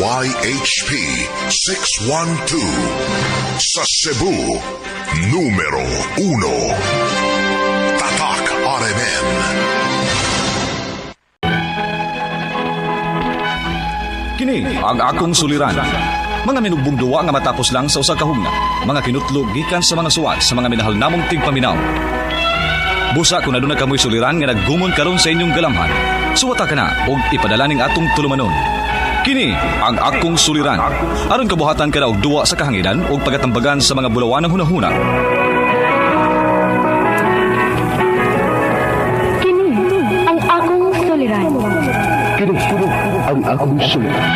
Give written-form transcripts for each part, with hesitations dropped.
DYHP 612. Sa Cebu, numero 1. Tatak RMN. Kini ang akong suliran. Mga minugbong duwa nga matapos lang sa usa ka hugna. Mga kinutlog gikan sa mga suwat sa mga minahal namong tigpaminaw. Busa kung aduna kamoy suliran nga naggumon karon sa inyong galamhan. Suwata ka na og ipadala ning atong tulumanon. Kini ang akong suliran. Aron kabuhatan ka na og duwa sa kahanginan og pagatambagan sa mga bulawanang hunahuna. Kini ang akong suliran. Kini ang akong suliran.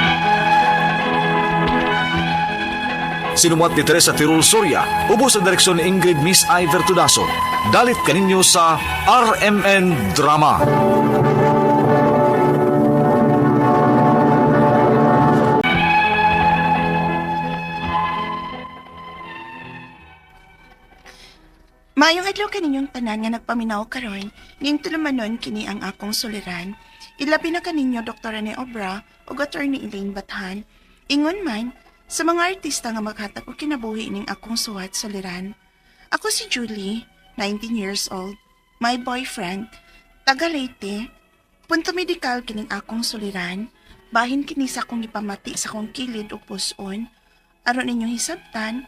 Sinumuat ni Teresa Tirul Soria, ubos sa direksyon ni Ingrid Miss Iver Tudaso. Dalit kaninyo sa RMN Drama. Maayong adlaw kaninyong tanan nga nagpaminaw karon, ning tulumanon kini ang akong suliran. Ilabi na kaninyo Dr. Rene Obra ug Attorney Elaine Bathan. Ingon man sa mga artista nga maghatag og kinabuhi ning akong suwat suliran. Ako si Julie, 19 years old. My boyfriend, taga Leyte. Punto medikal kining akong suliran. Bahin kini sa akong gipamati sa akong kilid ug puson. Aron ninyong hisabtan,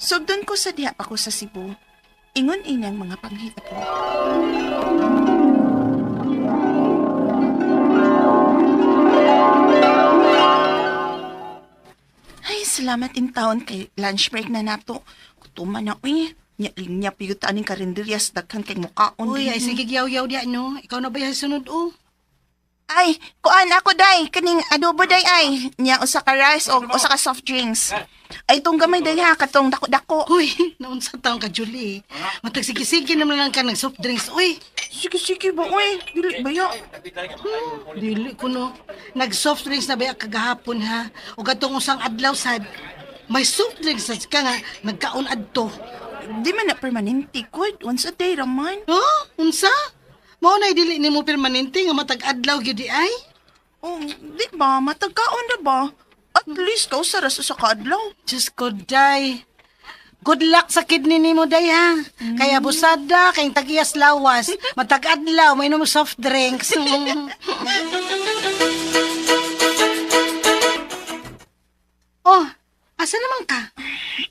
sugdon ko sa diha pa ko sa Cebu. Ingon inyang mga panghitabo. Ay, salamat in taon kay lunch break na nato. Kutuma na, uy. Nya, linya, piyuta aning karinderyas, daghan kay mukaon. Uy, ay sige yaw-yaw diya no. Ikaw na ba yung sunod oh? Ay, kuan ako day, kaning adobo day ay. Nya usa ka rice o usa ka soft drinks. Ay tong gamay day ha, katong dako-dako. Uy, naon sa taong ka, Julie. Matag sige-sige naman lang ka ng soft drinks. Uy, Sige sige ba uy, dili ba ya? dili ko no. Nag-soft drinks na ba kagahapon ha? O katong usang adlaw sad. May soft drinks sad ka nga, nagkaon adto. Di man na permanente good, once a day raman. Oh, unsa? Mao na dili nimo permanente nga matag adlaw gyud di ay? Oh, di ba matagkaon na ba? At least kausa ra sa usa ka adlaw. Diyos ko, day. Good luck sa kidney nimo, day, ha? Kaya busada, kayong tagiyas lawas. Matag-adlaw, may inom soft drinks. Oh, asa naman ka?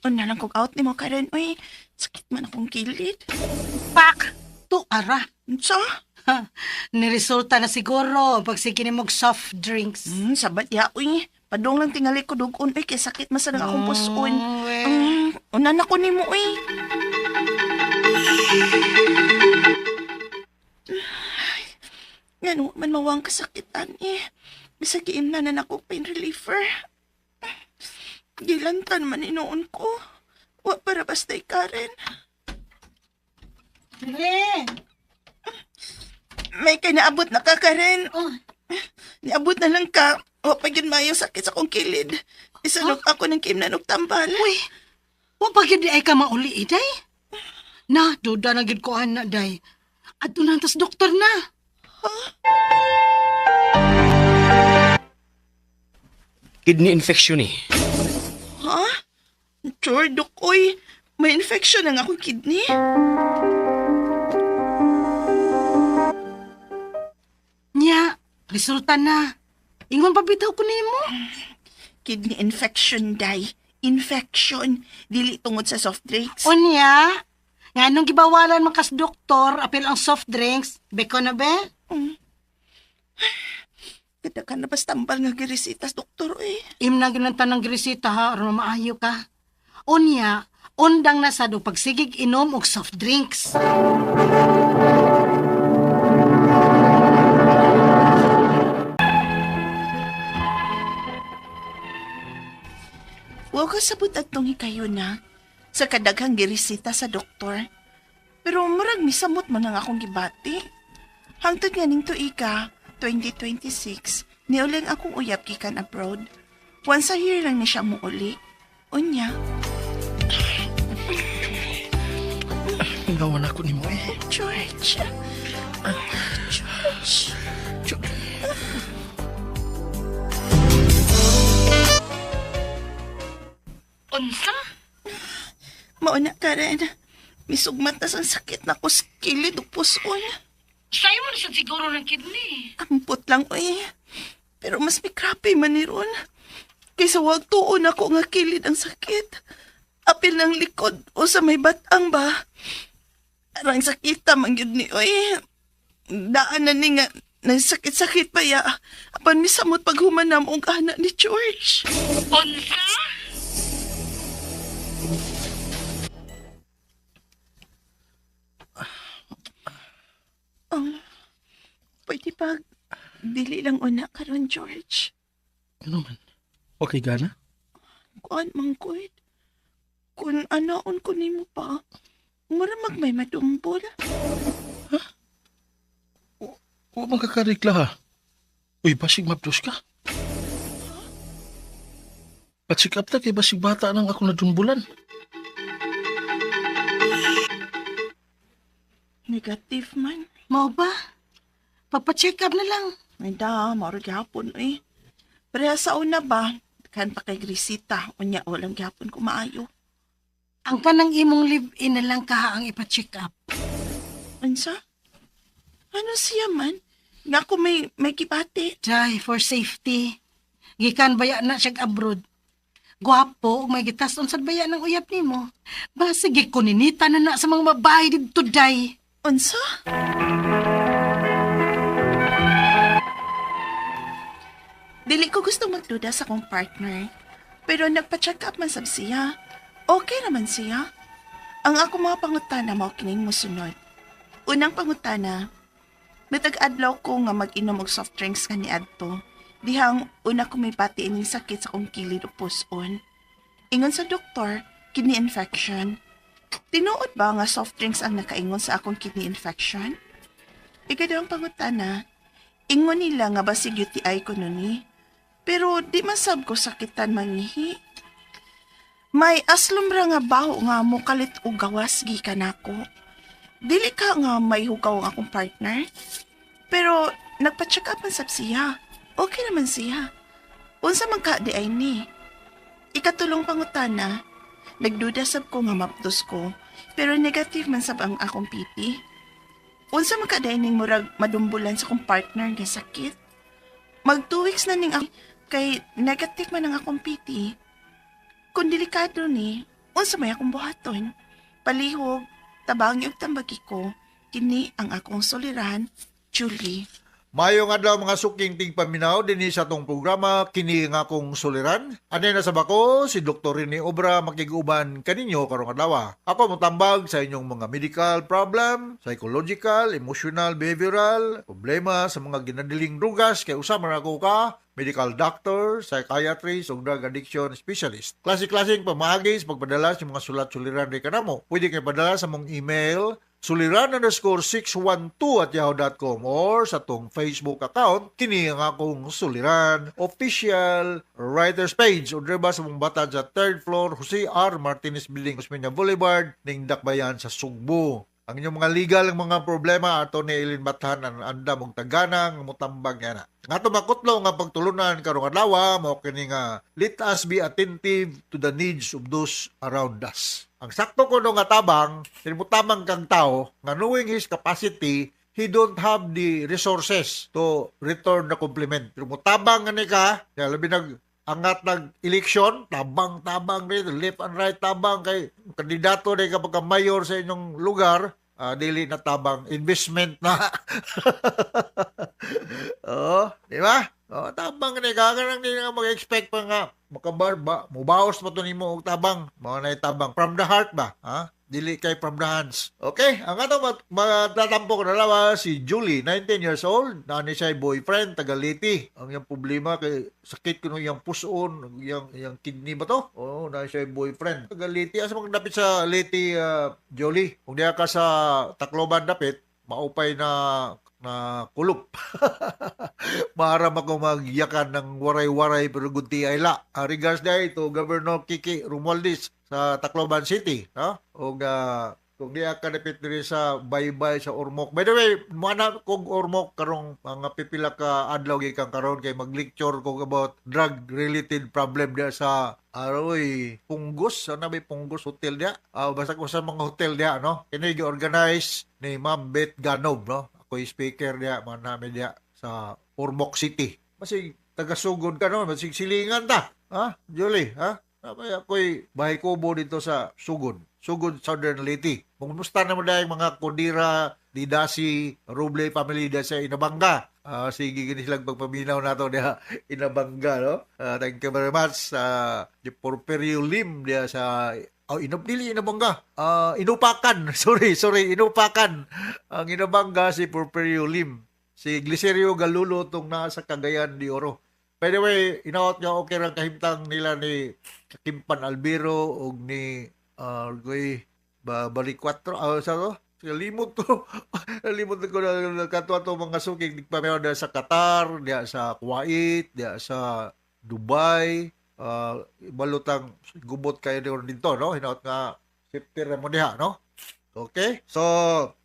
Una lang kog out nimo karon uy. Sakit man akong kilid. Pak! Tu ara. Unsa? Ha, niresulta na siguro pag sige nimo og soft drinks. Sabat ya uy. Padung lang tingali ko dugon uy kay sakit man sa nang akong puson. Eh. Una na ko nimo uy. Ngano man mawang kasakitan eh. Bisag giimna na nako pain reliever. Gilantan man inoon ko. Wa para basta Karen. Sige. May kinaabot na ka, Karen. Oh, Niabot na lang ka. Wa pa gyud maayo sakit sa akong kilid. Isunod ako ng kimnan og tambal. Uy, wa pa gyud di ay ka mauli, eh, day. Na, duda na gyud ko ana, day. Adto na tas doktor na. Kidney infection eh. Ha? Sure, dok, oy. May infection ang akong kidney. Nya, resulta na. Ingon pa bitaw ko nimo. Kidney infection, day. Infection. Dili tungod sa soft drinks. Unya, nga nung gibawalan man kas doktor, apil ang soft drinks, beko na be? Kada ka na basta tambal nga girisitas, doktor, oy. Imna ginantan ng gresita ha, aron maayo ka. Unya, undang na sad og pagsigig inom og soft drinks. Wa ka sabot atong hikayo na sa kadaghang girisita sa doktor. Pero murag misamot man ang akong gibati. Hangtod nga ning tuiga, 2026, niuling akong uyab gikan abroad. Once a year lang ni siya muuli. Unya, Gawa na ako nimo eh. George. George. Mauna, Karen. Misugmat na sa sakit na ko sa kilid ug puson. Sayo mo na sad siguro ng kidney. Ampot lang, oy. Pero mas mikrape man ni ron. Kaysa wag tuon ako nga kilid ang sakit. Apil ng likod o sa may batang ba. Arang sakita man gyud ni oy. Daan na ni nga nagsakit-sakit pa ya. Apan misamot paghumanam og ana ni George. Unsa? Um, pwede pa dili lang una karon George. Ano man? Okay gana? Kuan mangkoy. Kun anaon ko nimo pa, mura magmay madumbol. Wa man ka karikla ha. Uy, basig mapdos ka. Patsikap ta kay basig bata nang ako nadumbulan. Negative man. Mao ba? Pagpa-check up na lang. Ay da, maro gyapon eh. Pareha sa una ba? Kan pa kay Grisita, unya walang gyapon ko maayo. Ang kanang imong live-in na lang kaha ang ipa-check up. Unsa? Ano siya man? Nga ako may kibati. Day, for safety. Gikan baya na siya abroad. Gwapo, ug may gitas unsad baya ng uyab nimo. Basi gikuninita na na sa mga babae didto, day. Unsa? Dili ko gusto magduda sa akong partner. Pero nagpa-check up man sab siya. Okay naman siya. Ang ako mga pangutana mao kining mosunod. Unang pangutana, matag-adlaw ko nga mag-inom og soft drinks kaniadto. Dihang una ko may pati ining sakit sa akong kilid o puson. Ingon sa doktor, kidney infection. Tinuod ba nga soft drinks ang nakaingon sa akong kidney infection? Ikaduhang pangutana, ingon nila nga basig UTI ko nun ni. Pero di masab ko sakitan mangihi. May aslom ra nga baho nga mo kalit og gawas gikan nako. Dili ka nga may hugaw ang akong partner. Pero nagpa-check up man sab siya. Okay naman siya. Unsa man ka di ay ni. Ikatulong pangutana, nagduda sab ko nga mapdos ko, pero negative man sab ang akong pipi. Unsa man ka di ay ning murag madumbulan sa akong partner nga sakit? Mag 2 weeks na ning ako, kay negative man ang akong PT. Kung delikado ni, unsa may akong buhaton? Palihog, tabangi og tambagi ko, kini ang akong suliran, Julie. Mayong adlaw mga suking tigpaminaw dinhi sa atong programa kini nga akong suliran. Anay na sa bako si Dr. Rene Obra makig-uban kaninyo karong adlaw. Ako motambag sa inyong mga medical problem, psychological, emotional, behavioral, problema sa mga ginadiling drugas kay usa man ako ka medical doctor, psychiatrist ug drug addiction specialist. Klase-klaseng pamaagi sa pagpadala sa mga sulat suliran di kanamo. Pwede kay padala sa mong email suliran_612@yahoo.com or sa tong Facebook account kini ang akong Suliran Official Writers Page o ba sa mong batad sa third floor, Jose R. Martinez Building, Osmeña Boulevard, ning Dakbayan sa Sugbo. Ang inyong mga legal ang mga problema ato ni Eileen Bathan ang andam og taganang mutambag niya na. Nga ato makutlo nga pagtulunan karong adlaw mao kini nga let us be attentive to the needs of those around us. Ang sakto ko nga tabang, mutabang kang tao nga knowing his capacity, he don't have the resources to return the compliment. Pero mutabang nga ni ka, kaya labi nag angat nag election, tabang-tabang rin, left and right tabang kay kandidato na kapag ka mayor sa inyong lugar, dili na tabang, investment na. Oo, di ba? Oh, tabang ni ka kanang di nga mag-expect pa nga makabar ba mubaos pa to nimo og tabang, mao na tabang from the heart ba, ha? Dili kay from the hands. Okay, ang ato matatampo ko dalawa si Julie, 19 years old, naa ni siya boyfriend taga Leyte. Ang iyang problema kay sakit kuno iyang puson, iyang iyang kidney ba to? Oh, naa siya boyfriend. Taga Leyte, asa man dapit sa Leyte, Julie? Kung diha ka sa Tacloban dapit, maupay na na kulop. Maaram ako magyakan ng waray-waray pero gunti ay la. Regards dahil to Governor Kiki Romualdez sa Tacloban City. No? O Kung diha ka dapit diri sa Baybay sa Ormoc. By the way, muana kog Ormoc karong mga pipila ka adlaw gikan karon kay mag-lecture kog about drug related problem diha sa aroy Punggos, ano ba Punggos Hotel diha? Basta ko sa mga hotel diha, no? Kini gi-organize ni Ma'am Beth Ganob, no? Ako yung speaker diha, mga namin diha sa Ormoc City. Basig taga-sugod ka, no? Basig silingan ta. Ha? Julie, ha? Abay, ako'y bahay kubo dito sa Sugod. Sugod, Southern Leyte. Kumusta naman dahil mga Kudira, Didasi, Ruble family diha sa Inabanga. Sige, gini silang pagpaminaw nato diha Inabanga, no? Thank you very much sa Porfirio Lim diha sa. Oh, inop dili Inabanga. Inupakan. Sorry, sorry, Inupakan. Ang Inabanga si Porfirio Lim. Si Glicerio Galulo tong naa sa Cagayan de Oro. By the way, inaot nga okay ra kahimtang nila ni Kimpan Albiro ug ni Goy ba Bali 4 sa to. Limot to. Limot ko na katwa to mga suking nagpameron diha sa Qatar, diha sa Kuwait, diha sa Dubai, balutang gubot kayo dito, no? Hinaot nga safety ra mo diha, no? Okay? So,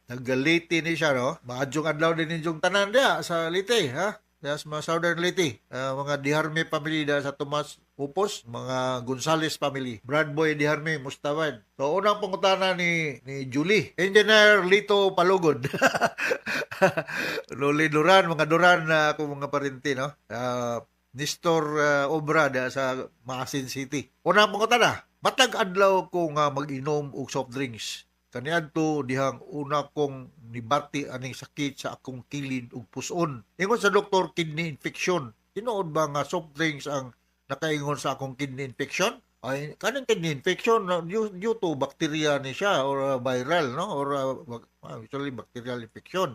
naggaliti ni siya, no? Maadyong adlaw din ninyong tanan diha sa Leyte, ha? Diha sa mga Southern Leyte. Mga Diharme family diha sa Tomas Upos, mga Gonzales family. Brad Boy Diharme, Mustawad. So, unang pangutana ni Julie. Engineer Lito Palugod. Luli Duran, mga Duran na ako mga parinti, no? Nestor Obra diha sa Maasin City. Unang pangutana, matag adlaw ko nga mag-inom og soft drinks. Kaniadto dihang una kong nibati aning sakit sa akong kilid ug puson. Ingon sa doktor, kidney infection. Tinuod ba nga soft drinks ang nakaingon sa akong kidney infection? Ay, kaning kidney infection due to bacteria ni siya or viral, no, or usually bacterial infection.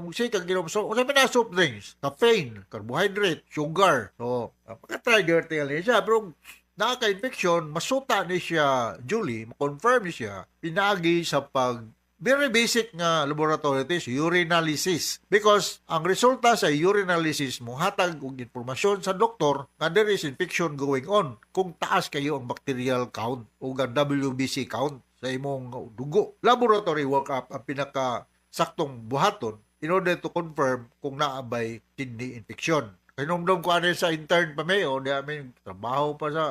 Sige kag ginom so unsa man na soft drinks? Caffeine, carbohydrate, sugar. So, maka-trigger tingali siya, pero nakaka-infection, masuta ni siya, Julie, ma-confirm ni siya, pinaagi sa pag very basic nga laboratory test, urinalysis. Because ang resulta sa urinalysis mo hatag og impormasyon sa doktor nga there is infection going on kung taas kayo ang bacterial count o ang WBC count sa imong dugo. Laboratory workup ang pinaka saktong buhaton in order to confirm kung naabay kidney infection. Hinumdum ko ani sa intern pa may o di amin trabaho pa sa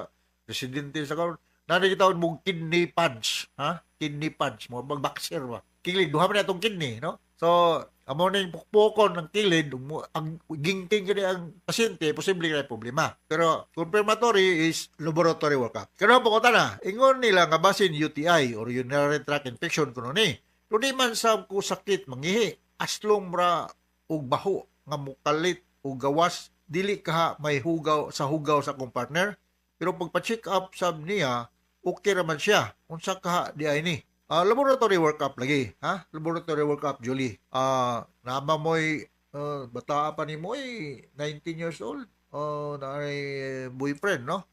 residente sa karon. Nani kita mo kidney punch, ha? Kidney punch mo mag-boxer ba? Kilid duha man atong kidney, no? So, amo ning pukpukon ng kilid, ang ginting kini ang pasyente, posible kay problema. Pero confirmatory is laboratory workup. Pero pangutana na, ingon nila nga basin UTI or urinary tract infection kuno ni. Pero di man sa ko sakit mangihi, aslom ra og baho nga mukalit og gawas, dili ka may hugaw sa hugaw sa akong partner. Pero pagpa-check up sab niya, okay raman siya. Unsa ka di ay ni? Laboratory workup lagi, ha? Laboratory workup, Julie. Nama mo'y bata pa ni mo 19 years old. Na boyfriend, no?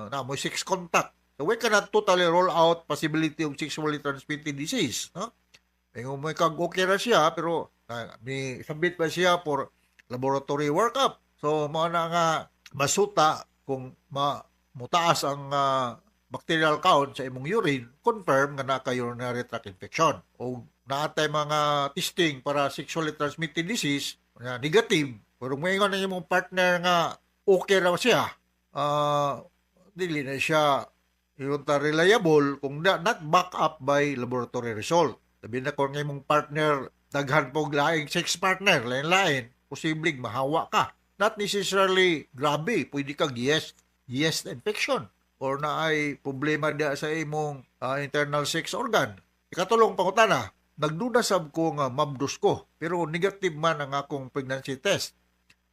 Na mo'y sex contact. So we cannot totally rule out possibility of sexually transmitted disease, no? Ingon mo kag okay ra siya, pero ni submit pa siya for laboratory workup. So mao na nga masuta kung ma mutaas ang bacterial count sa imong urine, confirm nga naa kay urinary tract infection. O naatay mga testing para sexually transmitted disease na negative, pero moingon na imong partner nga okay raw siya, dili na siya yung ta reliable kung not back up by laboratory result. Sabi na kung imong partner daghan pog laing sex partner, lain-lain, posibleng mahawa ka. Not necessarily grabe, pwede kag yeast infection or na ay problema diya sa imong internal sex organ. Ikatulong pangutana, nagduda sab ko nga mabdos ko, pero negative man ang akong pregnancy test.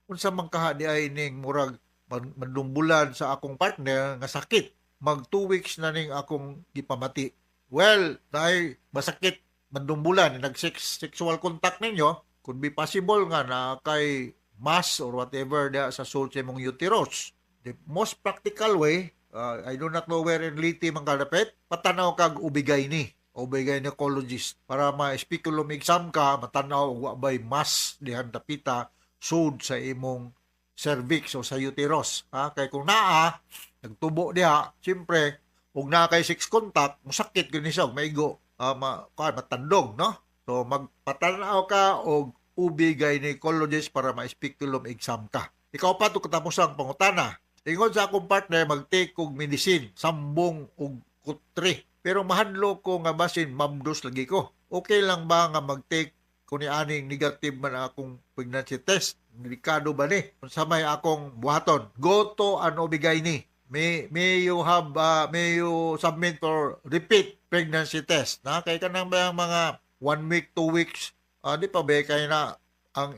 Unsa man kaha di ay ning murag mandumbulan sa akong partner nga sakit? Mag 2 weeks na ning akong gipamati. Well, dahil masakit mandumbulan, nag sexual contact ninyo, could be possible nga na kay mass or whatever diha sa sulod sa imong uterus. The most practical way, I do not know where in Leyte man kalapit, patanaw kag OB-GYN, OB-gynecologist para ma-speculum exam ka, matanaw og wa bay mass dihan dapita sud sa imong cervix o sa uterus. Ha? Kay kung naa, nagtubo diha, siyempre, ug naa kay sex contact, musakit gyud ni siya, og maigo. ma, kuan, matandog, no? So magpatanaw ka og OB gynecologist para ma-speculum exam ka. Ikaw pa to katapusang pangutana. Ingon sa akong partner mag-take og medicine, sambong og kutre. Pero mahadlo ko nga basin mabdos lagi ko. Okay lang ba nga mag-take kung aning negative man ang akong pregnancy test? Delikado ba ni? Unsa may akong buhaton? Go to an OB gyne. May you have may you submit for repeat pregnancy test na kay kanang ba ang mga 1 week, 2 weeks, di pa ba kay na ang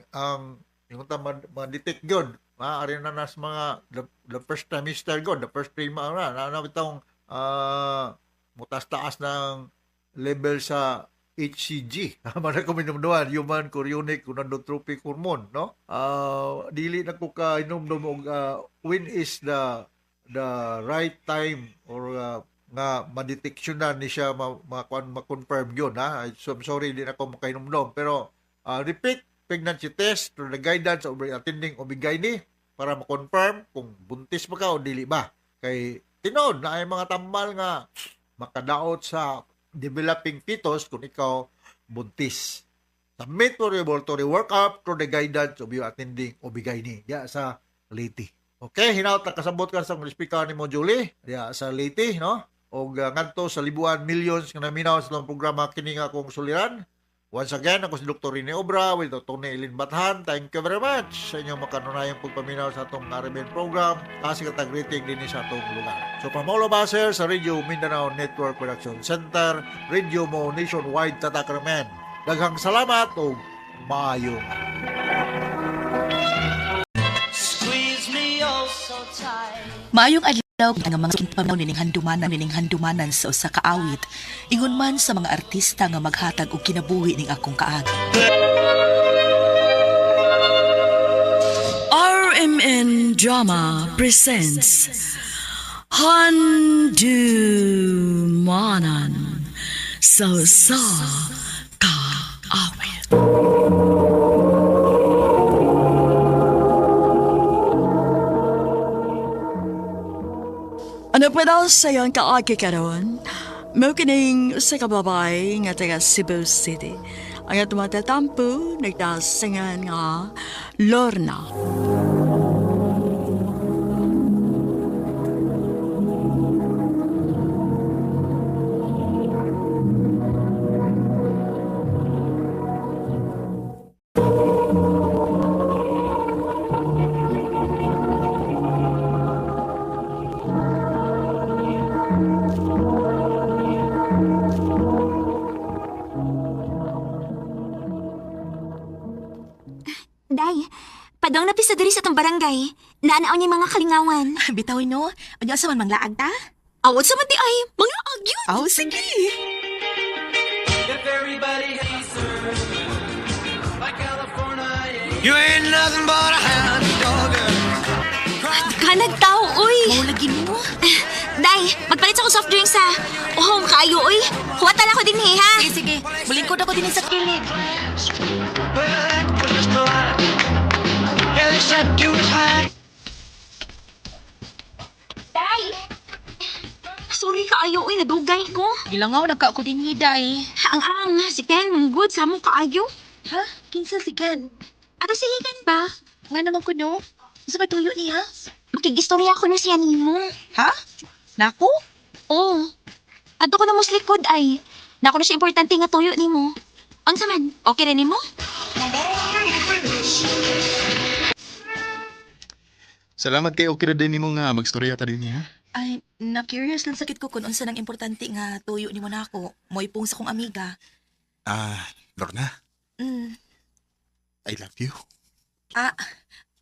yung ta ma-detect gyud, maaari na nas mga the first trimester gyud, the first 3 months na na, na bitong mutas taas ng level sa HCG. Mana ko minumduman, human chorionic gonadotropic hormone, no? Dili na ko ka hinumdum og when is the right time or nga ma-detection na ni siya ma-confirm yun, ha. So, I'm sorry, di na ko makahinumdum, pero repeat pregnancy test through the guidance of the attending OB-GYN para ma-confirm kung buntis ba ka o dili ba, kay tinuod na ay mga tambal nga makadaot sa developing fetus kung ikaw buntis. Submit for laboratory workup through the guidance of your attending OB-GYN diya sa Leyte. Okay, hinaut na kasabot ka sa mga speaker ni mo, Julie, diya sa Leyte, no? Og ngadto sa libuan millions nga naminaw sa atong programa kini nga akong suliran. Once again, ako si Dr. Rene Obra with Dr. Eileen Bathan. Thank you very much sa inyong makanunayang pagpaminaw sa atong RMN program. Kasi katag rating din sa atong lugar. So from all of us here sa Radio Mindanao Network Production Center, Radio Mo Nationwide Tatak RMN. Daghang salamat ug maayong Maayong adlaw nga mga paminaw nining handumanan sa usa ka awit. Ingon man sa mga artista nga maghatag og kinabuhi ning akong kaag. RMN Drama presents Handumanan sa Usa Ka Awit. Ano pa daw sa iyong kaagi karon? Mao kining usa ka babae nga taga Cebu City. Ang atong matatampo nagdasingan nga Lorna. Day, padong na pisa diri sa tong barangay. Naanaw niya mga kalingawan. Bitaw no, unya sa man manglaag ta? Awod sa man di ay, manglaag yun. Aw, sige. You ain't nothing but a hound dog. Kanag tao, uy. Mao lagi mo. Day, magpalit sa akong soft drinks ha. Uhong kaayo, uy. Huwatan ako din eh, ha. Sige, sige. Mulingkod ako din sa kilid. Well, that was just a lie. Yeah, they said to his high. Day! Sorry kaayo, uy. Nadugay ko. Gilangaw nagka ako din hiday. Ang ang, si Ken, good sa mo kaayo. Ha? Kinsa si Ken? Ato si Ken ba? Nga naman ko no. Sa may tuyo niya? Makigistorya ko na siya nimo. Ha? Nako? Oo. Adto ko na mo sa likod ay. Nako na siya importante nga tuyo nimo. Unsa man? Okay rin nimo? Salamat kay okay ra din nimo nga magstorya ta din niya. Ay, na-curious lang sakit ko kung unsa nang importante nga tuyo nimo nako. Moipong sa kong amiga. Ah, Lorna, I love you. Ah,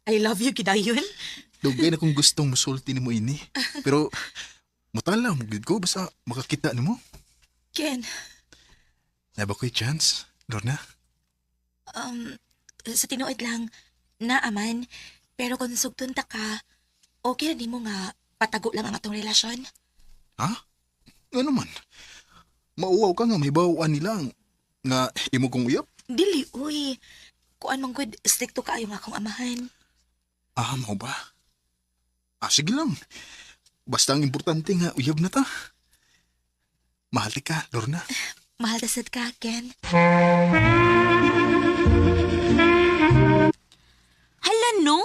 I love you gidayon. Dugay na kong gustong musulti nimo ini. Pero mutala mo gid ko basta makakita nimo. Ken, Na ba ko'y chance, Lorna? Sa tinuod lang, naaman. Pero kung sugtun ta ka, okay na nimo nga patago lang ang atong relasyon. Ha? Ano man? Mauwaw ka nga may bawaan nila nga imo kong uyab? Dili, uy. Kuan man gud, stricto kaayo nga akong amahan. Ah, mao ba? Ah, sige lang. Basta ang importante nga uyab na ta. Mahal ti ka, Lorna. Mahal ta sad ka, Ken. Hala no?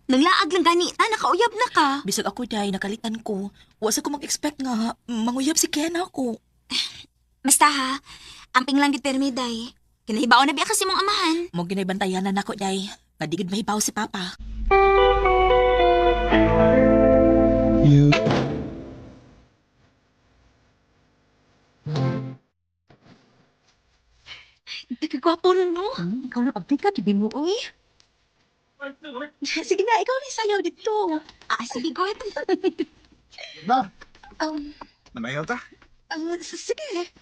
Nanglaag lang gani ta, nakauyab na ka. Bisag ako, day, nakalitan ko. Wa sa ko mag-expect nga manguyab si Ken ako. Basta ha, amping lang gid permi day. Kinahibaw na biya kasi mong amahan. Mo ginaybantayan na nako, day. Nga di gid mahibaw si Papa. You. Gwapo na no? Ikaw na pagtika, gibi mo, uy. Sige na, ikaw na sayaw dito. Ah, sige, go ahead. Na, Um, nanayaw ta? sige.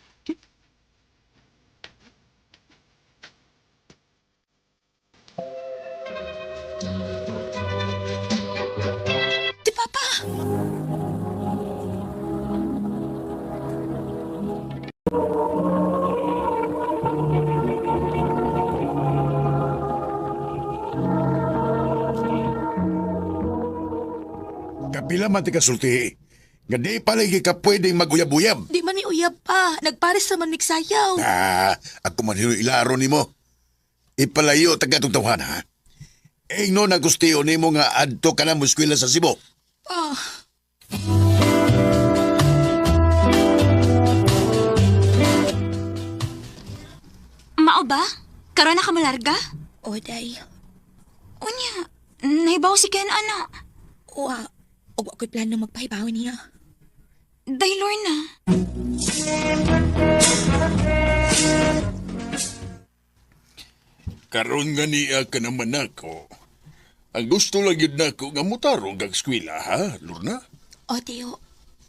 Di Papa! Kapila man ti kasulti. Nga di palagi ka pwedeng maguyab-uyab. Di man ni uyab pa. Nagpares naman migsayaw. Ah, ako man hilo ilaro nimo. Ipalayo taga itong tawhan, ha? Ingno na gustiyo nimo nga adto ka na mo eskwela sa Cebu. Ah. Mao ba? Karon na ka malarga? O, day. Unya, nahibaw si Ken ana. O, ah. Og ako'y plano magpahibaw niya. Day Lorna. Karon nga niya ka naman ako. Ang gusto lang yun nako nga mutarong kag eskwela, ha, Lorna? O, Teo.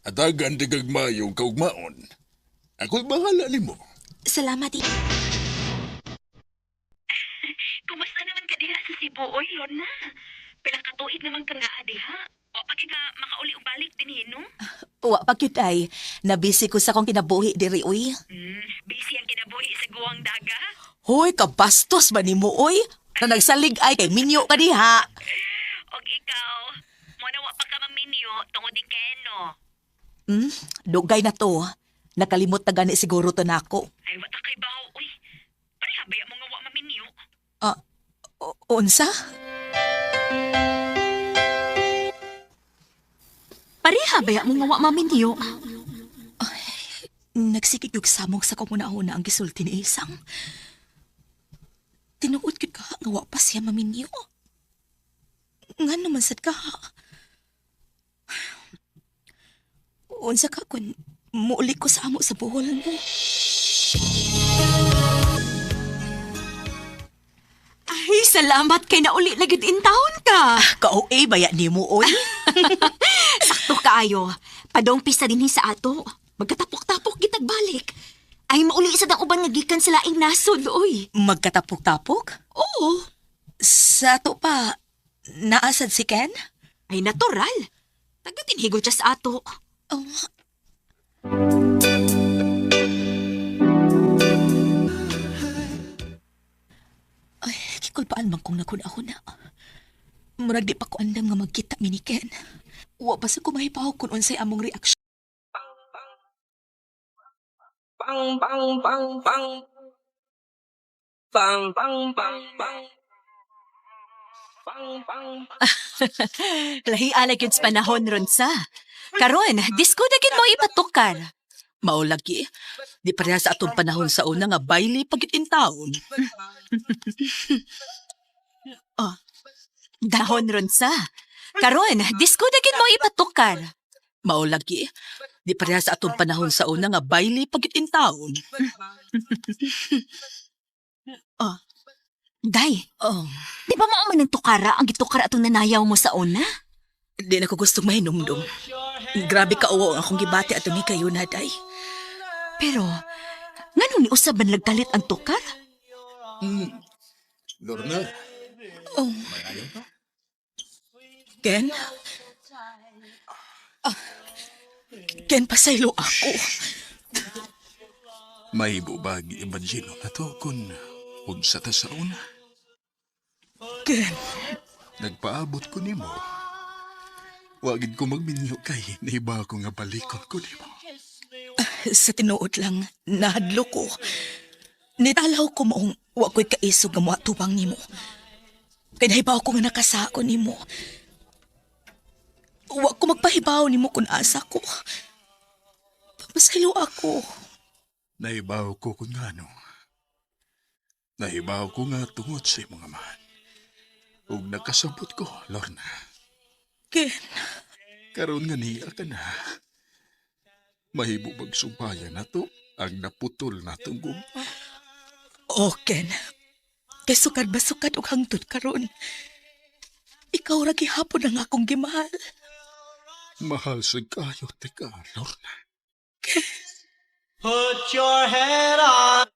Atagan di kag mayong kaugmaon. Ako'y bahala nimo. Salamat, eh. Kumusta naman ka diha sa Cebu, oy, Lorna? Pila ka tuig naman ka nga diha. O, pag ka makauli og balik din no? Wa pa gyud ay. Nabisi ko sa akong kinabuhi diri, uy. Busy ang kinabuhi sa guwang daga. Hoy, kabastos ba nimo, uy? Na nagsalig ay kay minyo ka diha. Og ikaw, mo na wa pa ka maminyo tungod ni Ken, no? Hmm, dugay na to. Nakalimot na gani siguro to nako. Ay, wa ta kay baho, uy. Pareha ba mo nga wa maminyo? Ah, unsa? Pareha ba mo nga wa maminyo? Nagsigig yung samog sa kumuna-una ang gisulti ni Isang. Tinuod gyud ka nga wa pa siya maminyo. Nga naman sad ka. Unsa ka kun muuli ko sa amo sa buhol mo. Ay, salamat kay nauli na gyud in town ka. Ka-OA baya nimo oy. Sakto kaayo. Padong pista dinhi sa ato. Magkatapok-tapok gitag balik. Ay, mauli sa dang uban nga gikan sa laing nasod, oy. Magkatapok-tapok? Oo. Sa ato pa, naasad si Ken? Ay, natural. Taga tinhigo siya sa ato. Oh, ay, kikulpaan man kong naghuna-huna. Murag di pa ko andam nga magkita mi ni Ken. Wa pa sa kumahibaw kung unsay among reaksyon. Bang bang bang bang bang bang bang bang bang bang. Lahi alay gyud sa panahon ron sa. Karon, disko na gyud mo ipatukar. Mao lagi. Di pareha sa atong panahon sa una nga baile pag in town. Oh. Dahon ron sa. Karon, disko na gyud mo ipatukar. Mao lagi. Di pareha sa atong panahon sa una nga baile pag in town. Oh. Day, Oh, Di ba mao man ang tukara ang gitukara atong nanayaw mo sa una? di na ko gustong mahinumdum. Grabe ka uwo ang akong gibati atong kayo na day. Pero nganong niusab man lagkalit ang tukar? Lorna, Oh. Ken? Ah, Ken, pasaylo ako. Mahibo ba ang ebanghelo na to kung unsa ta sa una? Ken, nagpaabot ko nimo. Wagid ko magminyo kay naiba ko nga balikon ko nimo. Sa tinuod lang, nahadlo ko. Nitalaw ko maong wa ko'y kaisog nga moatubang nimo. Kay nahibaw ko nga nakasako nimo. Wa ko magpahibaw nimo kung asa ko. Pasaylo ako. Nahibaw ko kung ngano. Nahibaw ko nga tungod sa imong amahan. Ug nakasabot ko, Lorna. Ken, Karon nga niya ka na. Mahimo magsumbayan na to ang naputol na tong gugma. Oh, Ken. Kay sukad ba sukad og hangtod karon. Ikaw ra gihapon ang akong gimahal. Mahal sa kayo, tika, Lorna. Put your head on.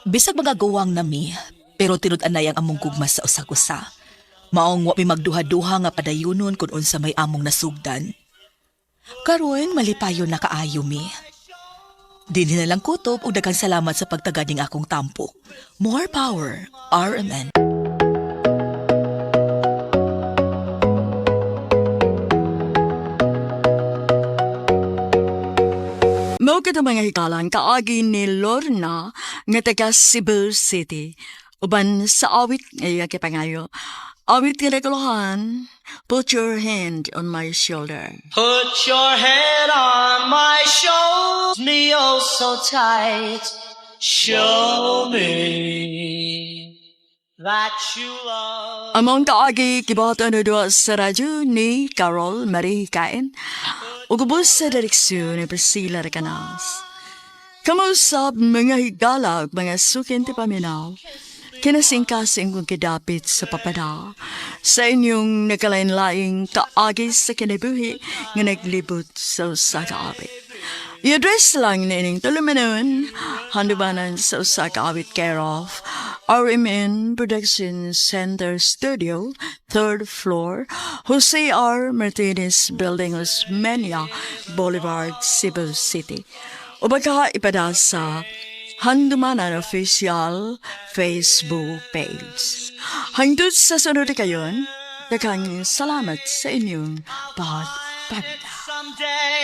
Bisag mga guwang nami, pero tinud-anay ang among gugma sa usag-usa. Maong wa mi magduha-duha nga padayunon kung unsa may among nasugdan. Karon malipayon na kaayo mi. Dinhi na lang kutob ug daghang salamat sa pagtagad ning akong tampo. More power, RMN. Mao kadto mga hikalang kaagi ni Lorna nga taga Cebu City. Uban sa awit nga iya kipangayo. Awit nga naguluhan, "Put Your Hand on My Shoulder." Put your head on my shoulder, me oh so tight. Show me that you love. Among kaagi kibuhaton na duwa sa radyo ni Carol Marie Kain. Ug ubos sa direksyon ni Priscilla Recanas. Kamusab mga higala ug mga sukin ti paminaw. Kinasingkasing kong kidapit sa papada sa inyong nagkalain-laing kaagi sa kinabuhi nga naglibot sa usa ka awit. I-address lang nining tulumanon, handumanan sa usa ka awit care of RMN Production Center Studio, third floor, Jose R. Martinez Building, Osmeña Boulevard, Cebu City. O baka ipada sa Handumanan Official Facebook page. Hangtod sa sunod kayon, daghang salamat sa inyong pagpamilya. Someday.